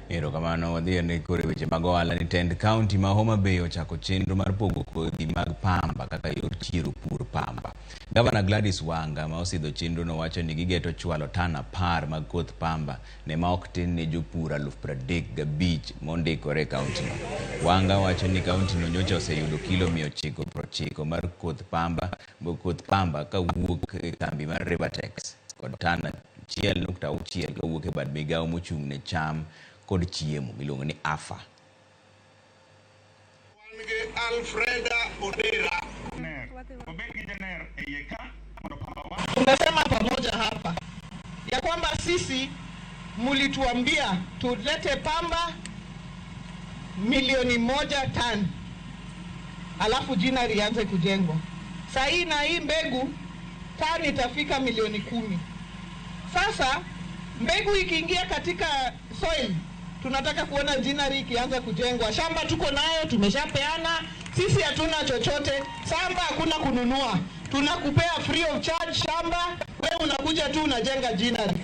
Erokamano. Wadhi ane koro e weche mag ohala ni tend kaunti ma Homa Bay ochako chenro mar pogo kodhi mag pamba kaka yor chiero pur pamba. Gavana Gladys Wanga ma osidho chenrono wacho ni gigeto chwalo tan 10 mag koth pamba ne ma ok tin ne jopur 35,000 mondikore e kauntino. Wanga wacho ni kauntino nyocha oseyudo kilo 990 mar koth pamba kawuok e kambi mar Rivatex kod tan 1.6 kawuok e bad migawo mochung' ne cham kod chiemo miluongo ni AFA. Wan gi Alfreda Odera. Obed gi janer e iye ka mondo pamba wa Tumesema pamoja hapa ya kwamba sisi mulituambia tulete pamba 1 milioni tani, alafu ginnery ianze kujengwa. Saa hii na hii mbegu tani itafika milioni 10. Sasa mbegu ikiingia katika soil, tunataka kuona ginnery ikianza kujengwa. Shamba tuko nayo, tumeshapeana sisi, hatuna chochote. Shamba hakuna kununua, tunakupea free of charge shamba, wewe unakuja tu unajenga ginnery.